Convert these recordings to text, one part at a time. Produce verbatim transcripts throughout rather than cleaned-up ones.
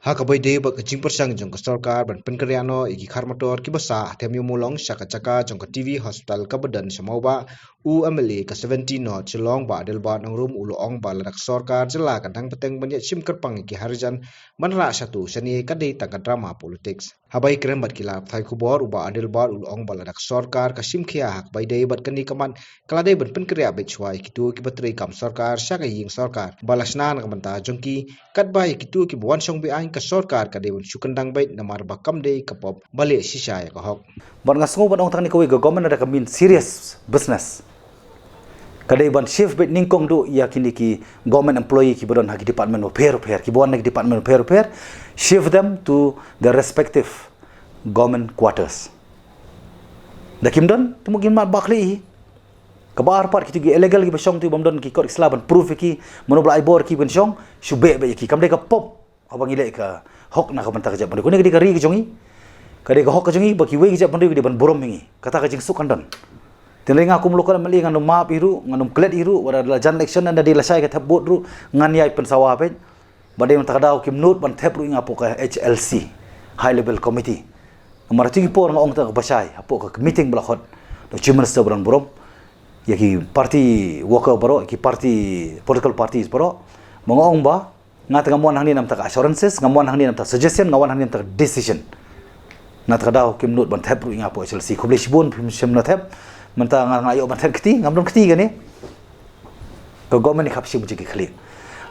Ha kaba ïadei bad ka jingpyrshang jong ka sorkar ban pynkynriah noh ïa ki khar motor kiba sah ha Them Ïew Mawlong sha ka jaka jong ka T V Hospital kaba don sha Mawbah, u M L A ka seventeen North Shillong Bah Adelbert Nongrum u la ong ba lada ka sorkar jylla kan dang bteng ban ïa shim kyrpang ïa ki harijan ban rah shato shane ka dei tang ka drama politics. Haba ïakren bad ki lad pathai khubor u Bah Adelbert u la ong ba lada ka sorkar ka shim khia ha kaba ïadei bad kane ka mat ka la dei ban pynkynriah beit shuwa ïa kito kiba trei kam sorkar sha ka ïing sorkar ba la shna na ka bynta jong ki, katba ïa kito kiba wan shong beaiñ ka sorkar ka dei ban shu kyndang beit namar ba kam dei ka pop ba leh shisha ïa ka hok. Bad nga sngew ban ong tang kane kawei, ka government lada ka mean serious business, ka dei ban shift beit nyngkong duh ïa kine ki government employee kiba don ha ki department bapher bapher, kiba wan na ki department bapher bapher, shift them to the respective government quarters. Da kim don, te mo kin mat ba khlieh hi. Kaba ar pat, kito ki illegal kiba shong te bym don ki kot ki sla ban proof ïa ki, mano ba la ai bor ïa ki ban shong, shu beh beit ïa ki, kam dei ka pop. Haba ngi leh ka hok na ka bynta ka jaitbynriew, kane ka dei ka ri ka jong ngi. Ka dei ka hok ka jong ngi ba kiwei ki jaitbynriew ki dei ban burom ïa ngi. Kata ka jingsuk kan don. Te hynrei nga kum local M L A ngan ym map hi ruh, ngan ym klet hi ruh, wat la jan election, lada dei lashai ka thep vote ruh ngan ïai pynsawa beit. Ba dei mynta ka daw kim nud ban thep ruh ïa nga hapoh ka H L C, High Level Committee. Namar ha kito ki por nga ong tang kaba shai hapoh ka meeting ba la khot da u Chief Minister ba don burom ïa ki party worker baroh, ki party, political parties baroh, ba nga ong ba nga te ngam wan hangne na bynta ka assurances, ngam wan hangne na bynta suggestion, nga wan hangne na bynta decision. Na kata ka daw kim nud ban thep ruh ïa nga hapoh H L C. Khublei shibun, phim shym la thep. Mynta nga, nga ïoh ban thep kti, ngam don kti kane. Ka government i khap shim jingkitkhlieh.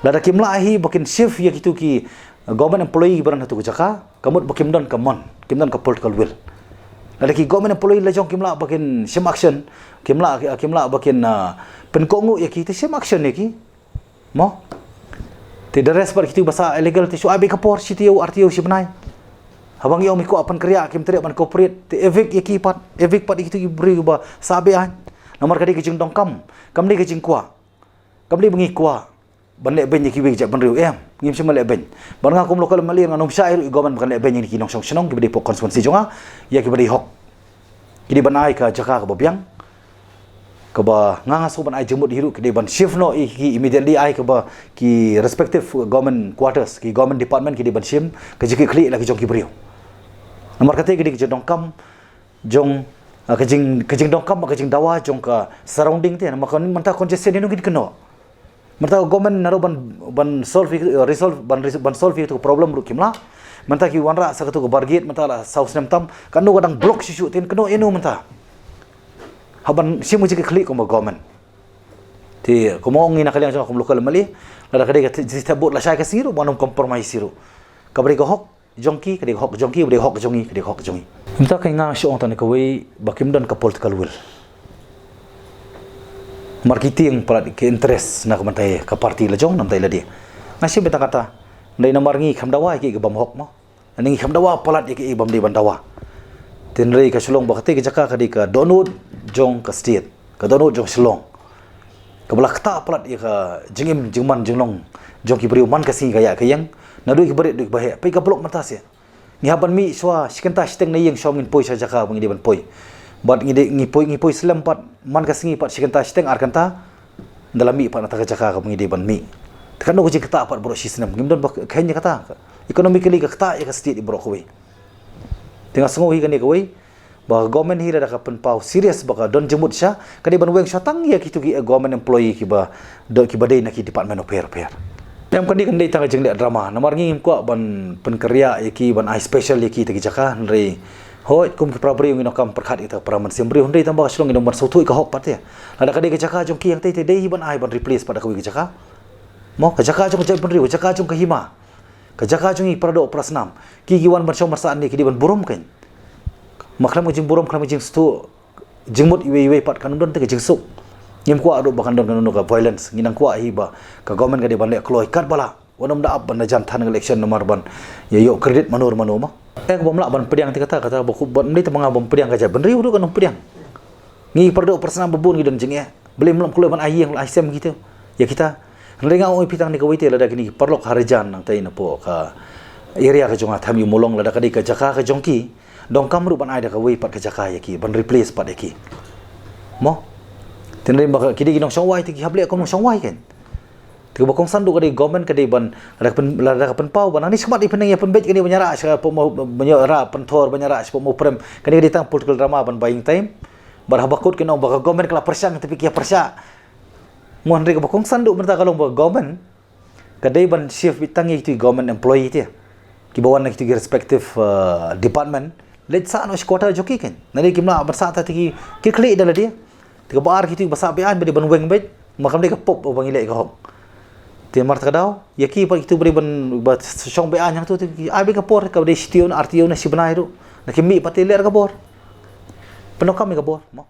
Lada kim lah hi ba kin shift ïa kito ki government employee kiba don hato ka jaka, ka mut ba kim don ka mon, kim don ka political will. Lada ki government employee la jong kim lah ba kin shim action, kim lah, kim lah ba kin, ah, pynkohnguh ïa ki, te shim action ïa ki. Mo? Te the rest pat kito ba sah illegal te shu ai beit ka por shi taïew ar taïew shi bnai. Haba ngi ong me kwah pynkynriah kim treh ban cooperate, te evict ïa ki pat, evict pat ïa kito ki briew ba sah beaiñ. Namar ka dei ka jingdonkam, kam dei ka jingkwah. Kam dei ba ngi kwah ban lehbeiñ ïa kiwei ki jaitbynriew, em, ngim shym lehbeiñ. Bad nga kum local M L A ngan ym shah hi ruh ïa government ba kan lehbeiñ ïa ki nongshong shnong kiba dei hapoh constituency jong nga ïa kiba dei hok. Ki dei ban ai ka jaka kaba biang, kaba nga, nga sngew ban ai jingmut hi ruh, ki dei ban shift noh ïa ki immediately, ai kaba ki respective government quarters, ki government department ki dei ban shim ka jingkitkhlieh la ki jong ki briew. Namar kata ka dei ka jingdonkam jong, ah, ka jing, ka jingdonkam, ka jingdawa jong ka surrounding te, namar ka mynta congestion ïano kin kynnoh. Mynta ka government naduh ban, ban solve, eh, resolve, ban res-, ban solve ïa kato ka problem ruh kim lah. Mynta ki wanrah sa kato ka bargate mynta la saw snem tam, kano ka dang block shuh shuh, te kin kynnoh ïano mynta. Hap ban shim ka jingkitkhlieh kum ka government. Te kumba ong ngi na ka liang jong nga kum local M L A, lada ka dei ka thep vote lashai ka sngi ruh, ban ym compromise hi ruh. Kaba dei ka hok jong ki ka dei ka hok jong ki, ba dei ka hok jong ngi ka dei ka hok jong ngi. Mynta ka, nga shu ong tang kane kawei ba kim don ka political will. Namar ki tieng palat ki interest na ka bynta ka party la jong, na ka bynta lade. Nga shu bynta kata. Hynrei namar ngi kham dawa ïa ki, ki bym hok mo. Ngi kham dawa palat ïa ki, ki bym dei ban dawa. Te hynrei ka Shillong ba kata ka jaka ka dei ka dohnud jong ka state. Ka dohnud jong Shillong. Kaba la ktah palat ïa ka jingim jingman jinglong jong ki briew man ka sngi ka ïaid ka ïeng. Naduh ki barit duh ki baheh. Peit ka block mynta seh. Ngi hap ban mih shuwa shi kynta shiteng na ïing shuwa ngin poi sha jaka ba ngi dei ban poi. Bad ngi dei, ngi poi, ngi poi slem pat man ka sngi pat shi kynta shiteng ar kynta. Ynda la mih pat na kata ka jaka kaba ngi dei ban mih. Te kano ka jingktah pat baroh shi snem. Ngim don ba kheiñ ïa kata. Economically ka ktah ïa ka state baroh kawei. Te nga sngew hi kane kawei. Ba ka government hi lada ka pynpaw serious ba ka don jingmut shisha, ka dei ban weng shuwa tang ïa kito ki, eh, government employee kiba, do, kiba dei na ki department bapher bapher. Em, kane kan dei tang ka jingleh drama, namar ngi ngim kwah ban pynkynriah ïa ki, ban ai special ïa kita ki jaka, hynrei hooid kum ki para briew ngi donkam pyrkhat ïa kita ki para mynsiem briew, hynrei tang ba ka Shillong ngi donkam ban sngewthuh ïa ka hok pat te. Lada ka dei ka jaka jong ki hangtei te dei hi ban ai ban replace pat da kawei ka jaka. Mo, ka jaka jong ka jaitbynriew, ka jaka jong ka hima. Ka jaka jong ngi para doh para snam. Ki, ki wan ban shong ban sah hangne ki dei ban burom kein. Ma khlem ka jingburom, khlem ka jingsngewthuh jingmut iwei iwei pat kan ym don te ka jingsuk. Ngim kwah ruh ba kan don kano kano ka violence. Ngi nang kwah hi ba ka government ka dei ban leh kloi katba lah. Wat nym da ap ban da jan than ka election namar ban ïa ïoh credit mano mano ma. Eh, ka bym lah ban pdiang te kata, kata ba khublei te ma nga bym pdiang, ka jaitbynriew ruh kan ym pdiang. Ngi para doh para snam ba bun ngi don jingeh. Balei ym lum kloi ban ai ïing ai sem kita, ïa kita. Hynrei nga ong ïa phi tang kane kawei te, lada kine ki paralok harijan nangtei napoh ka area ka jong nga Them Ïew Mawlong, lada ka dei ka jaka ka jong ki, donkam ruh ban ai da kawei pat ka jaka ïa ki, ban replace pat ïa ki. Mo? Te hynrei ba ki dei ki nongshong wai te ki hap leh kum nongshong wai kein. Te kaba kongsan duh ka dei government ka dei ban, lada ka pyn-, lada ka pynpaw ban, ani smat i pyneng ïa pynbeit kane ban ïarah sha pok mo, ban ïarah pynthor, ban ïarah sha pok mo prem. Kane ka dei tang political drama ban buying time. Bad haba kut ki ong ba ka government ka la pyrshang, te phi ki ïa pyrshah. Mo, hynrei kaba kongsan duh mynta ka long ba government ka dei ban shift beit tang ïa kitu government employee te, kiba wan na kitu ki respective, uh, department. Leit sah noh sha quarter jong ki kein. Nalei kim lah ban sah ta te ki, ki khlieh da lade. Te kaba ar kitu ba sah be-aiñ ba dei ban weng beit, ma kam dei ka pop ba ngi leh ka hok. Te namar kata ka daw ïa ki pat kitu ba dei ban, ba shong be-aiñ hangtu, te ki ai beit ka por kaba dei shi taïew, ar taïew ne shi bnai ruh. Lada kim mih pat te leh ka bor. Pyndonkam ïa ka bor mo.